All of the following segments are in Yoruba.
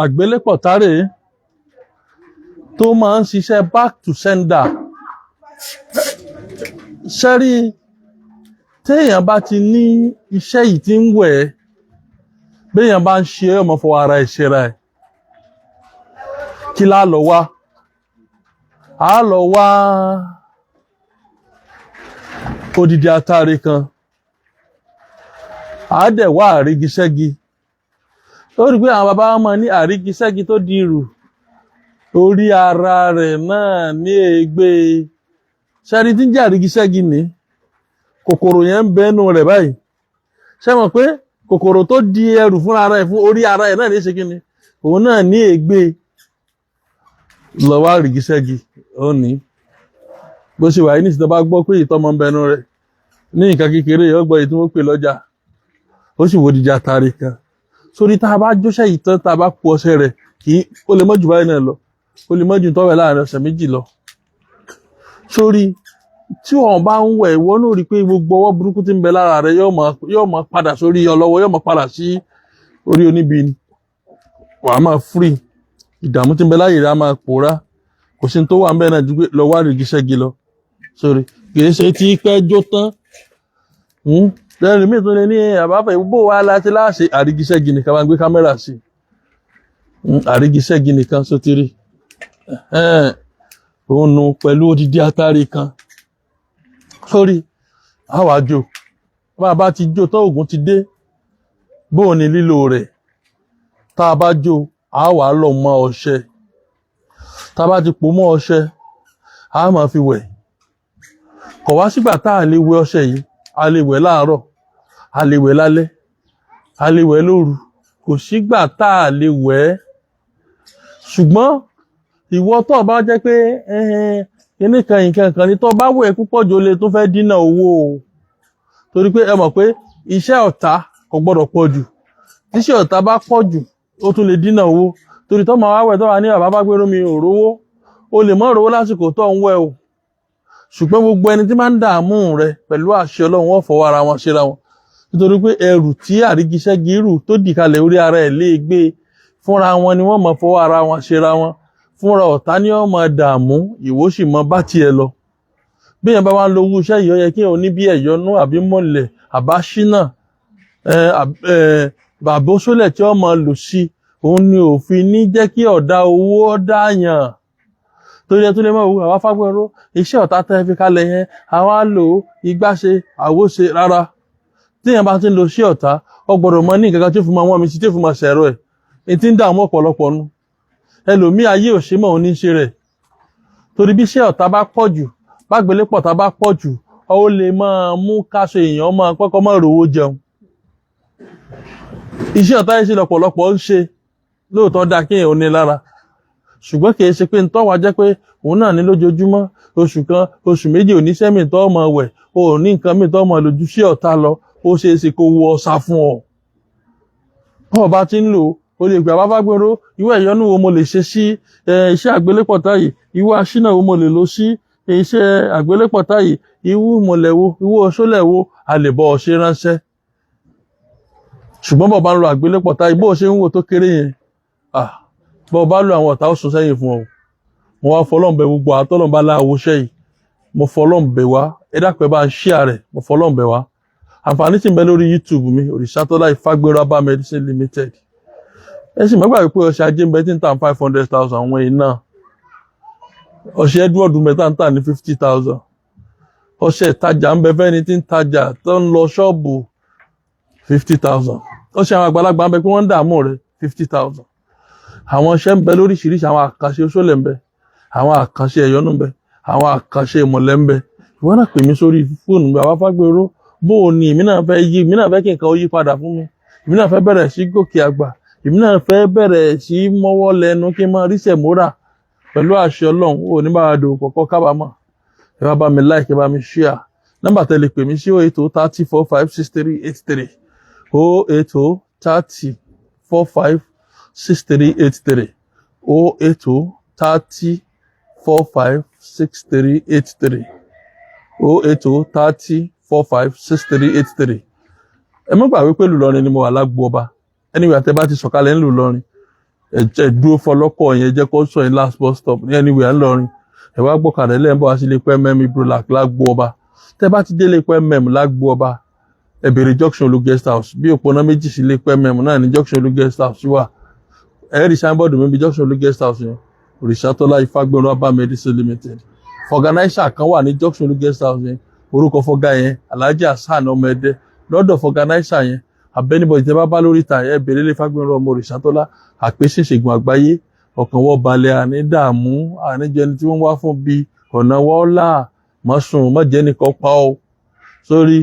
Àgbélépọ̀tá rèé tó máa ń ṣiṣẹ́ back to sender. Ṣẹ́rí, téèyàn bá ti ní iṣẹ́ yìí tí ń wẹ̀ ẹ́, béèyàn bá ń ṣe é, ọmọ fọwọ́ ara ẹ̀ ṣera ẹ̀. Kí lá lọ wá? A lọ wá odidi atare kan, a dẹ̀ wá àrígiṣẹ́gi. Ó rí i pé àwọn bàbá wa máa ní àrígiṣẹ́gi tó di irù, orí ara rẹ̀ náà ní ègbé. Ṣẹ́ni tí ń jẹ́ àrígiṣẹ́gi ní kòkòrò yẹn ń bẹ́nu rẹ̀ báyìí. Ṣé mọ̀ pé kòkòrò tó di ẹrù fúnra ara ẹ̀, fún orí ara ẹ̀ náà ní ṣe kíni, òun náà ní ègbé. Lọ wá àrígiṣẹ́gi. Ó ní bó ṣe wà yìí nísìsiyìí, tó bá gbọ́ pé ìtọ́mọ ń bẹnu rẹ̀ ní nǹkan kékeré, yóò gbọ́ èyí tí wọ́n pè lọ́jà. Ó sì wo odidi atare kan sórí. Tá a bá jóṣẹ́ yìí tán, tá a bá po ọṣẹ rẹ̀, kì í ó lè mọ́jú báyìí náà lọ, ó lè mọ́jú tọ́wẹ̀ láàrin ọ̀sẹ̀ 2 lọ. Sórí tí wọn bá ń wẹ̀, ìwọ náà rí i pé gbogbo ọwọ́ burúkú tí ń bẹ lára rẹ̀ yóò máa padà sórí ọlọ́wọ́, yóò máa padà sí orí oníbi ni. Wàá máa free, ìdààmú tí ń bẹ láyè rẹ̀ á máa pòórá. Kò sí ní tó wà ń bẹ náà ju pé lọ wá àrígiṣẹ́gi lọ. Sórí kì í ṣe tí pẹ́ jó tán lẹ́nu mi tún lè ní àbáfẹ́ bó wa láti láṣẹ. Àrígiṣẹ́gi nìkan, máa gbé kámẹ́rà sí àrígiṣẹ́gi nìkan sótìrí òun nu pẹ̀lú odidi atari kan sórí. Àwa jó, bá a bá ti jó tán, ògùn ti dé. Bóun ni lílò rẹ̀? Tá a bá jó, a wà lọ mọ́ ọṣẹ. Tá a bá ti pò mọ́ ọṣẹ, a máa fi wẹ̀. Kò wá sígbà tá a lè wẹ̀ ọṣẹ yìí. A lè wẹ̀ láàárọ̀, a lè wẹ̀ lálẹ́, a lè wẹ̀ lóru. Kò sígbà tá a lè wẹ̀ ẹ́. Ṣùgbọ́n ìwọ tó bá jẹ́ pé kíní kan, nǹkan kan ní, tó bá wẹ̀ púpọ̀ jù, ó lè tún fẹ́ dínà owó o, torí pé ẹ mọ̀ pé iṣẹ́ ọ̀tá kò gbọ́dọ̀ pọ̀ jù. Tíṣẹ́ ọ̀tá bá pọ̀ jù, ó tún lè dínà owó, torí tó máa wá wẹ̀, tó wà ní bàbá bá gbéró mi ò rówó, o lè mọ́ rówó lásìkò tó ń wẹ̀ o. Ṣùgbọ́n gbogbo ẹni tí máa ń dààmú rẹ, pẹ̀lú àṣẹ Ọlọ́run, wọ́n fọwọ́ ara wọn ṣera wọn, nítorí pé ẹrù tí àrígiṣẹ́gi rù tó dì kalẹ̀, orí ara ẹ̀ lè gbé. Fúnra wọn ni wọ́n mọ̀ fọwọ́ ara wọn ṣera wọn. Fúnra ọ̀tá ni wọ́n mọ̀ dààmú, ìwọ sì mọ bá tiẹ̀ lọ. Bí èèyàn bá wá ń lo owó iṣẹ́ yìí, ó yẹ kí òun ní bí ẹ̀yọ́nú àbí mọ̀lẹ̀ àbáṣínà, bàbá sólẹ̀ tí wọ́n mọ̀ lò sí òun ni òfin ní jẹ́ kí ọ̀dà owó dáyàn. Torí ẹ tó lè mọ̀ wò, àwa Fágbẹ́nró, iṣẹ́ ọ̀tá tẹ́ fi kalẹ̀ yẹn, àwa lò ó igbá ṣe àwo ṣe. Rárá, téèyàn bá ti ń lo iṣẹ́ ọ̀tá, ó gbọ́dọ̀ mọ ní nǹkan kan tí ó fi máa wọ́n mi sí, tí ó fi máa ṣẹ̀rọ ẹ̀. Ní tí ń dààmú ọ̀pọ̀lọpọ̀ nu, ẹlòmíì ayé ò ṣe mọ̀, òun ní ṣe rẹ̀, torí bí iṣẹ́ ọ̀tá bá pọ̀ jù, bágbélépọ̀tá bá pọ̀ jù, ó lè máa mú káṣọ èèyàn máa kọ́kọ́ máa rówó jẹun. Iṣẹ́ ọ̀tá yìí ṣe lọ́pọ̀lọpọ̀ ń ṣe. Lóòótọ́ dáa kí èèyàn ó ní lára, ṣùgbọ́n kì í ṣe pé ntọ́ wa jẹ́ pé òun náà ní lójoojúmọ́, oṣù kan, oṣù 2, oníṣẹ́ mi tọ́ ọmọ wẹ̀, o ò ní nǹkan mi tọ́ ọmọ lójú sí ọ̀tá lọ, ó ṣeé ṣe kó wọ ọ̀sà fún ọ. Bọ́ọ̀ bá ti ń lò ó, lè gbà bá Fágbéró, ìwé ìyọnu wo mo lè ṣe sí iṣẹ́ àgbélépọ̀tá yìí? Ìwé aṣínà wo mo lè lò sí iṣẹ́ àgbélépọ̀tá yìí? Ìwú ìmọ̀lẹ̀ wo, ìwú oṣólẹ̀ wo a lè bọ́ ọ ṣe ránṣẹ́? Ṣùgbọ́n bọ̀ bá ń lo àgbélépọ̀tá yìí, bó o ṣe ń wò tó kéré yẹn, bọ́ ọ bá lo, àwọn ọ̀tá ó sún sẹ́yìn fún ọ. Mo wá fọlọ́n bẹ gbogbo àtọ́lọ́n bá láwo iṣẹ́ yìí. Mo fọlọ́n bẹ̀ wá, ẹ dákun, ẹ bá ń share rẹ̀. Mo fọlọ́n bẹ̀ wá. Àǹfààní tí ń bẹ lórí YouTube mi, Òrìṣàtọ́lá Ìfágbéró Herbal Medicine Limited. Ẹ sì má gbàgbé pé ọṣẹ ajé ń bẹ tí ń tà 500,000 àwọn iná. Ọṣẹ Edward mẹ́ta ń tà ní 50,000. Ọṣẹ ìtajà ń bẹ fẹ́ni tí ń tajà, tó ń lọ ṣọ́ọ̀bù, 50,000. Ọṣẹ àwọn àgbàlagbà ń bẹ pé wọ́n ń dààmú rẹ̀, 50,000. Àwọn iṣẹ́ ń bẹ lóríṣiríṣi. Àwọn àkànṣe oṣólẹ̀ ń bẹ, àwọn àkànṣe ẹ̀yọ́nú ń bẹ, àwọn àkànṣe ìmọ̀lẹ̀ ń bẹ. Ìwọ náà pè mí sórí fóònù, bàbá Fágbéró. Bó o ní, èmi náà fẹ́ yí, èmi náà fẹ́ kí nǹkan ó yí padà fún mi, èmi náà fẹ́ bẹ̀rẹ̀ sí gòkè àgbà, èmi náà fẹ́ bẹ̀rẹ̀ sí mọ́wọ́ lẹ́nu kí n máa ríṣẹ̀ múra. Pẹ̀lú àṣẹ Ọlọ́run, ò ní bá a dòwò pọ̀kọ́ kábàámọ̀. Ẹ bá bá mi like, ẹ bá mi share. Nọ́mbà tẹ́ lè pè mí sí: 08030456383, 08030456383, 08030456383, 08030456383. Ẹ má gbàgbé pé Ìlọrin ni mo wà, lágbo ọba. Anywhere tẹ́ bá ti sọ̀kalẹ̀ ńlùú Ìlọrin, ẹ jẹ́ dúró fọlọ́kọ̀ yẹn, jẹ́ kó sọ yín last bus stop ní anywhere ńlọrin. Ẹ wá gbọ́kadà lẹ́yìn bọ́ wá sí ilé pẹ́ Ibrolac lágbo ọba. Tẹ́ bá ti dé ilé pẹ́ lágbo ọba, ẹ bèrè Junction Olú Guest House. Bí òpónà méjì sí ilé pẹ́ náà ní Junction Olú Guest House wà. Ẹ rí signboard mi bí Junction Olú Guest House yẹn, Òrìṣàtọ́lá Ifágbénró Herbal Medicine Limited. Vulcanizer kan wà ní Junction Olú Guest House yẹn. Orúkọ fọgá yẹn, Alhaji Hasan ọmọ ẹdẹ. Lọ́dọ̀ vulcanizer yẹn, abẹ́nibọ̀ ìtẹ́ bá bá lórí ìta, ẹ bèrè lé Fágbénró ọmọ Òrìṣàtọ́lá, àpèsè ṣègùn àgbáyé. Ọkàn wọ́n balẹ̀, àní dààmú, àníjẹni tí wọ́n wá fún bí ọ̀nà wọ́ọ́lá. Mọ́sùn mọ́jẹ́ nìkan pa ọ́ sórí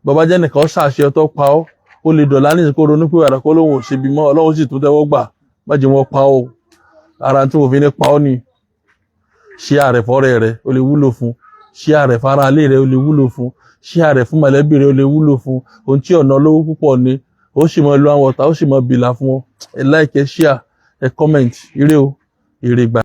bàbá jẹ́ nìkan ṣàṣẹ ọtọ́ pa ọ́. Ó lè dọ̀là ní ìsìnkú ronú pé wàrà kó lóun ò ṣebi mọ́, Ọlọ́run sì tún tẹ́wọ́ gbà. Má jẹ́ wọn pa ọ́. Ara tí wọ́n fi ní pa ọ́ ni ṣé àrẹ̀ fọ́rẹ́ rẹ, ó lè wúlò fún. Ṣé àrẹ̀ fara alé rẹ, ó lè wúlò fún. Ṣé àrẹ̀ fún mọ̀lẹ́bí rẹ, ó lè wúlò fún. Ohun tí ọ̀nà olówó púpọ̀ ni ó sì mọ lu àwọn ọ̀tá, ó sì mọ bìlà fún ọ. Ẹ like, ẹ share, ẹ comment. Ire o, ire gbà.